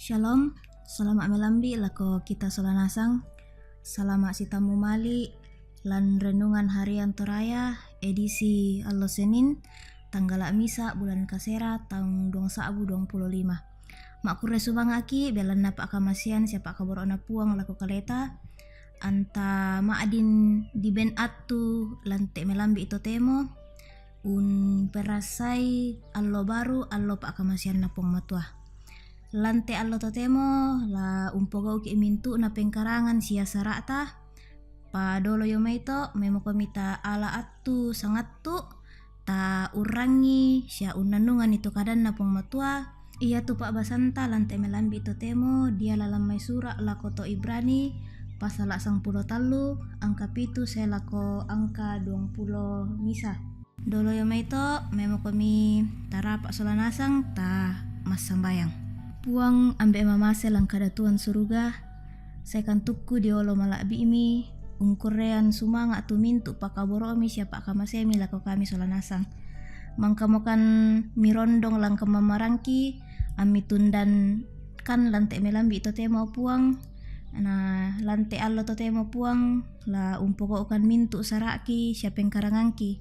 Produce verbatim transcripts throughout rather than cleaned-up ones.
Shalom, salama' melambi' lako kita sola nasang. Salama' sitammu mali' lan Renungan Harian Toraya, edisi allo Senin, tanggala' misa', bulan kasera, taung duang sa'bu duang pulo lima. Ma'kurre sumanga'ki', belanna pa'kamasean sia pa'kaboro'na Puang lako kaleta, anta ma'din diben attu lante' melambi' totemo, umperassai allo baru, allo pa'kamaseanna Puang Matua. Lante' allo totemo la umpogau'ki' mintu'na pengkarangan sia sara'ta, padolo io maito, memokomi ta'ala attu sangattu, ta'urrangi sia unnannunganni tu kadanna Puang Matua, iatu pa'basanta lante' melambi' totemo dia lalan mai sura' lako to Ibrani, pasala' sangpulo tallu, angka pitu sae lako angka duang pulo misa. Dolo io maito, memokomi tarapa' sola nasang, ta massambayang. Puang, Ambe' mamase lan kadatuan suruga, sae kantukku diolo mala'bi'mi, ungkurrean sumanga' tu mintu' pa'kaboro'mi sia pa'kamaseammi lako kami sola nasang. Mangkamokan mirondong lan kamammarangki, ammi tundankan lante' melambi' totemo, Puang, na lante' allo totemo, Puang, la umpogau'kan mintu' sara'ki sia pengkarangangki.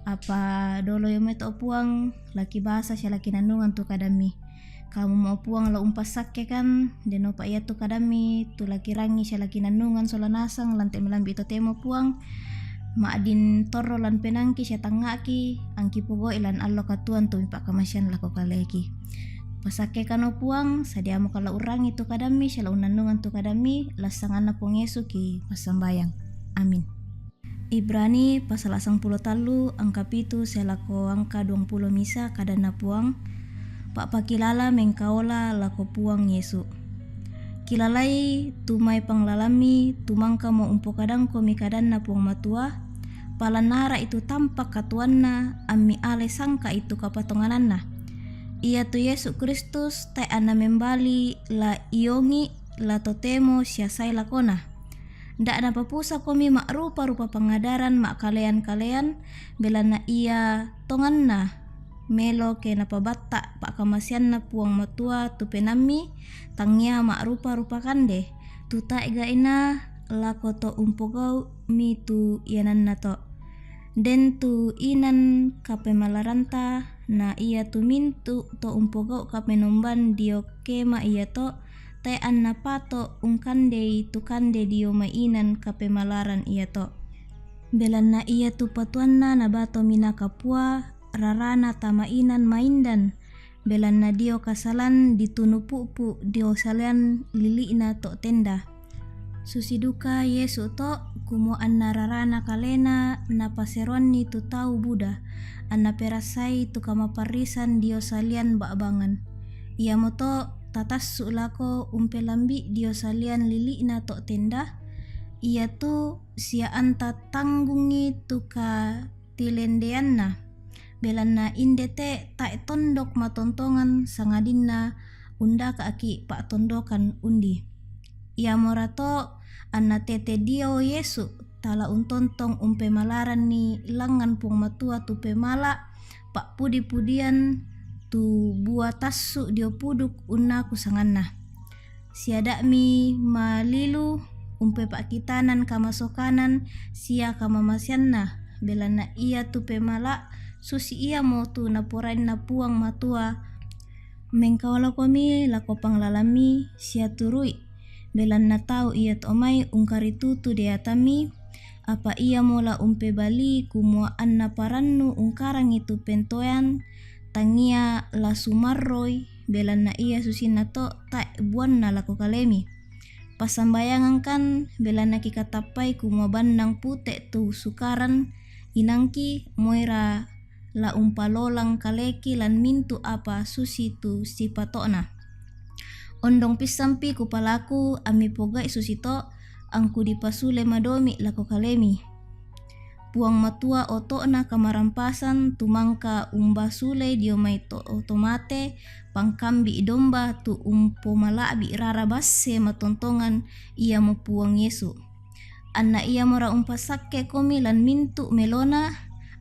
Apa dolo io maito, Puang, la kibasa sia la kinannungan tu kadammi. Kamumo, Puang, la umpassakkekan, denopa iatu kadammi tu la kirangi sia la kinannungan sola nasang lante' melambi' totemo, Puang. Ma'din torro lan penaangki sia tangnga'ki, angki pogau'i lan allo katuoan tu mipa'kamasean lako kaleki. Passakkekano, Puang, sadiamokan la urrangi tu kadammi sia la unnannungan tu kadammi, lan sanganna Puang Yesu ki massambayang. Amin. Ibrani pasala' sangpulo tallu, angka pitu sae lako angka duang pulo misa. Kadanna Puang, pa'pakilala mengkaola lako Puang Yesu. Kilalai tu mai panglalammi, tu mangkamo umpokadangkomi kadanna Puang Matua, palannara'i tu tampak katuoanna, ammi alai sangka'i tu kapatongananna. Iatu Yesu Kristus, tae' anna membali la iongi, la totemo sia sae lakona. Nda' napapusakomi ma'rupa-rupa pangadaran ma'kalean-kalean, belanna ia tonganna, melo ke napabatta' pa'kamaseanna Puang Matua tu penaammi, tangia ma'rupa-rupa kande, tu tae' ga'ina lako to umpogau'mi tu iananna to. Den tu inan kapemalaranta, na iatu mintu' to umpogau' kapenomban dio kema iato, tae' anna pato' ungkandei tu kande dio mai inan kapemalaran iato. Belanna iatu patuanna nabato minakapua rarana tama inan maindan, belanna dio kasalan ditunu pu'pu' dio salian lili'na to' tenda. Susi duka Yesu to, kumua anna rarana kalena napaseroanni tu tau buda, anna perassai tu kamaparrisan dio salian ba'bangan. Iamoto tatassu' lako umpelambi' dio salian lili'na to' tenda, iatu sia anta tanggungi tu katilendeanna. Belanna inde te tae' tondok matontongan sangadinna undaka'ki' pa'tondokan undi. Iamorato anna tete dio Yesu tala untontong umpemalaranni langngan Puang Matua tu pemala' pa'pudi-pudian tu bua tassu' dio puduk unnaku sanganna. Siada'mi malilu umpepa'kitanan kamasokanan sia kamamaseanna, belanna iatu pemala' susi iamo tu naporainna Puang Matua. Mengkaolakomi lako panglalammi sia turu'i, belanna tau iato mai ungkaritutu deatammi, apa iamo la umpebalii kumua anna parannu ungkarangi tu pentoean, tangia la sumarroi, belanna ia susinna to tae' buanna lako kalemi. Passambayangangkan, belanna kikatappai kumua bannang pute tu sukaran inangki, moira la umpalolang kaleki lan mintu' apa susitu sipato'na. Ondong pissampi kupalaku ammi pogai susito, angku dipasule madomi' lako kalemi. Puang Matua oto'na kamarampasan, tu mangka umbasulei dio mai to-, to mate, pangkambi' domba tu umpomala'bi' rara basse matontongan, iamo Puang Yesu. Anna iamora umpasakkekomi lan mintu' melona,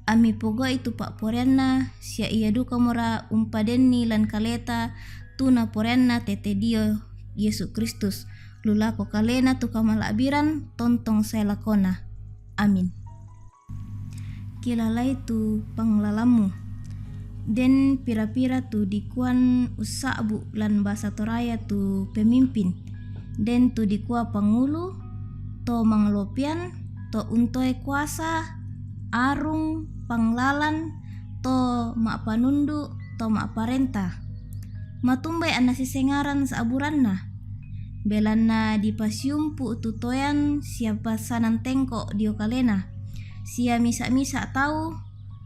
ammi pogau'i tu pa'poraianna, sia ia dukamora umpadenni lan kaleta tu naporeanna tete dio Yesu Kristus, lu lako kalena tu kamala'biran tontong sae lakona. Amin. Kilalai tu panglalammu. Den pira-pira tu dikuan ussa'bu lan basa Toraya tu pemimpin. Den tu dikua pangulu, to manglopian, to untoe kuasa, arung, panglalan, to ma'panundu, to ma'parenta. Matumbai anna sisengaran sa'buranna. Belanna dipasiumpu tu toean sia passanan tengko dio kalena. Sia misa-misa tau,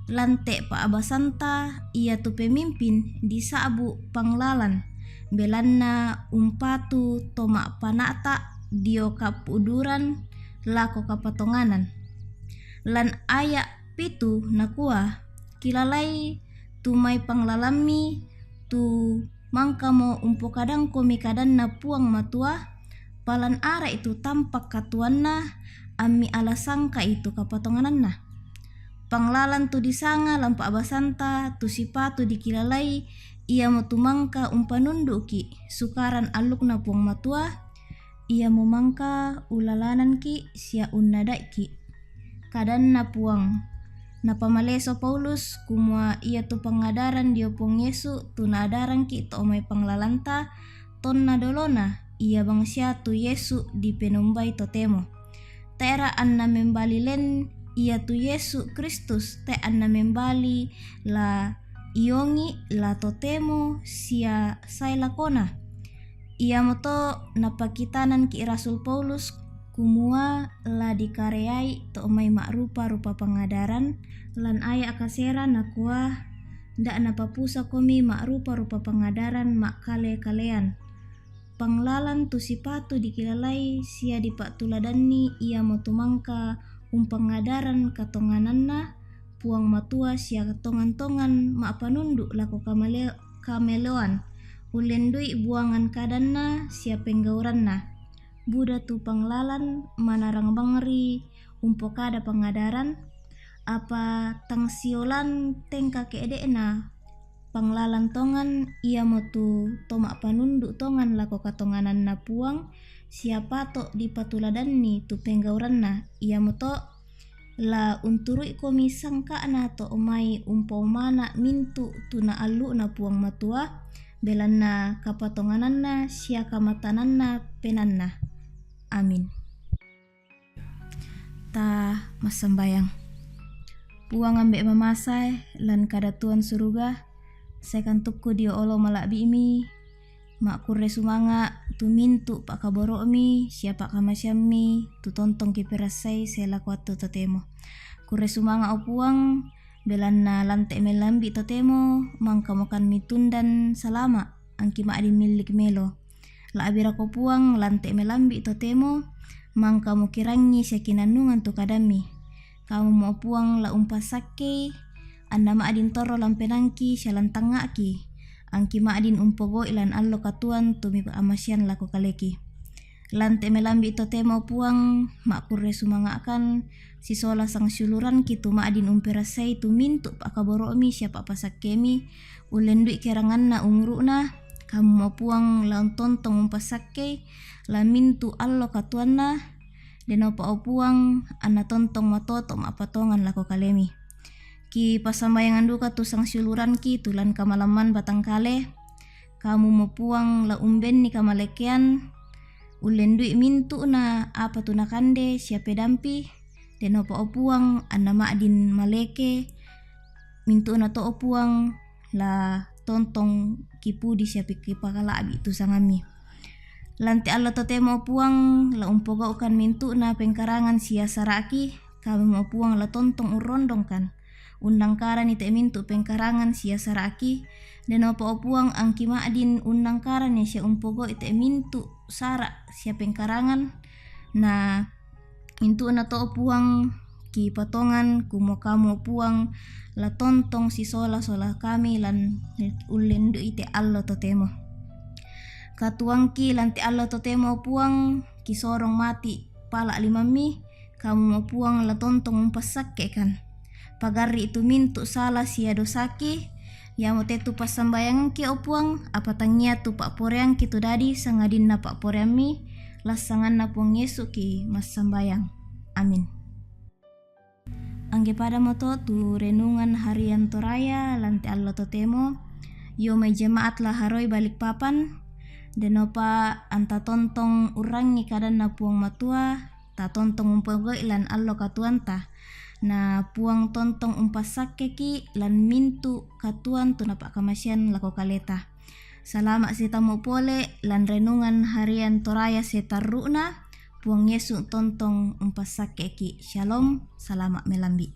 lante' pa'basanta iatu pemimpin disa'bu panglalan, belanna umpatu to ma'pana'ta' dio kappuduran lako kapatonganan. Lan aya' pitu nakua, kilalai tu mai panglalammi tu mangkamo umpokadangkomi kadanNa Puang Matua, palan ara'i tu tampak katuanna, ammi ala sangka'i tu kapatongananna. Panglalan tu disanga lan pa'basanta tu sipatu dikilalai, iamotu mangka umpanundu'ki' sukaran allukNa Puang Matua, iamo mangka ulalananki' sia unnada'ki'. KadanNa Puang. Napamaleso Paulus, kumua iatu pangadaran dio Puang Yesu tu naadarangki' to mai panglalanta, tonna dolona, ia bangsia tu Yesu dipenombai totemo. Te'ra anna membali len iatu Yesu Kristus, te' anna membali la iongi la totemo sia sae lakona. Iamoto napakitananki' Rasul Paulus, kumua la dikareai to mai ma'rupa-rupa pangadaran, lan aya' kasera nakua, nda' napapusakomi ma'rupa-rupa pangadaran ma'kale-kalean. Panglalan tu sipatu dikilalai sia dipa'tuladanni iamotu mangka umpangadaran katongananNa Puang Matua sia tongan-tongan ma'panundu' lako kamale-, kameloan, ullendu'i buangan kadanNa sia penggauranNa. Buda tu panglalan manarang bangri umpokada pangadaran, apa tang siolan tengka ke'de'na panglalan tongan, iamotu to ma'panundu' tongan lako katongananNa Puang, sia pato' dipatuladanni tu penggauranNa, iamoto la unturu'ikomi sangka'na to mai umpaumana' mintu' tu naallu'Na Puang Matua, belanna kapatongananNa sia kamatananNa penaanNa. Amin. Ta massambayang. Puang Ambe' mamasae lan kadatuan suruga, saekan tukku dio olo mala'bi'mi, ma'kurre sumanga' tu mintu' pa'kaboro'mi sia pa'kamaseammi tu tontong kiperassai sae lako attu totemo. Kurre sumanga' o Puang, belanna lante' melambi' totemo mangkamokan mitundan salama', angki ma'din millik melo. La'birako Puang lante' melambi' totemo mangka mukirangi sia kinannungan tu kadammi. Kamumo Puang la umpassakkei, anna ma'din torro lan penaangki sia lan tangnga'ki, angki ma'din umpogau'i lan allo katuoan tu mipa'kamasean lako kaleki. Lante' melambi' totemo Puang, ma'kurre sumanga'kan, sisola sangsiuluranki tu ma'din umperassai tu mintu' pa'kaboro'mi sia pa'pasakkemi, ullendu'i keranganna umuru'na, kamumo Puang la untontong umpassakkei, la mintu' allo katuoanna, denopa o Puang, anna tontong matoto' ma'patongan lako kalemi. Kipassambayangan duka tu sangsiuluranki tu lan kamalamman batang kale, kamumo Puang la umbenni kamalekkean, ullendu'i mintu'na apa tu nakande sia pedampi, denopa o Puang anna ma'din maleke, mintu'na to o Puang la tontong kipudi sia pi-, kipakala'bi' tu sangammi. Lante' allo totemo o Puang la umpogau'kan mintu'na pengkarangan sia sara'ki, kamumo Puang la tontong urrondongkan. Unnangkarani te mintu' pengkarangan sia sara'ki, denopa o Puang angki ma'din unnangkarani sia umpogau'i te mintu' sara' sia pengkarangan, na mintu'na to o Puang kipatongan, kumua kamu o Puang la tontong sisola-sola kami lan ullendu'i te allo totemo. Katuoangki lan te allo totemo o Puang, kisorong mati' pala' limammi, kamumo Puang la tontong umpassakke'kan. Pagarri' tu mintu' sala sia dosaki, Iyamote tu passambayangki, o Puang, apa tangia tu pa'poraiangki tu dadi sangadinna pa'poraiammi, lan sanganNa Puang Yesu ki massambayang. Amin. Angge padamo to tu renungan harian Toraya lan te allo totemo, io mai jemaat la haroi Balikpapan, denopa anta tontong urrangi kadanNa Puang Matua, tatontong umpogau'i lan allo katuoanta. Na Puang tontong umpassakkeki lan mintu' katuoan tu napa'kamasean lako kaleta. Salama' sitammu pole lan renungan harian Toraya sitarru'na. Puang Yesu tontong umpassakkeki. Shalom, salama' melambi'.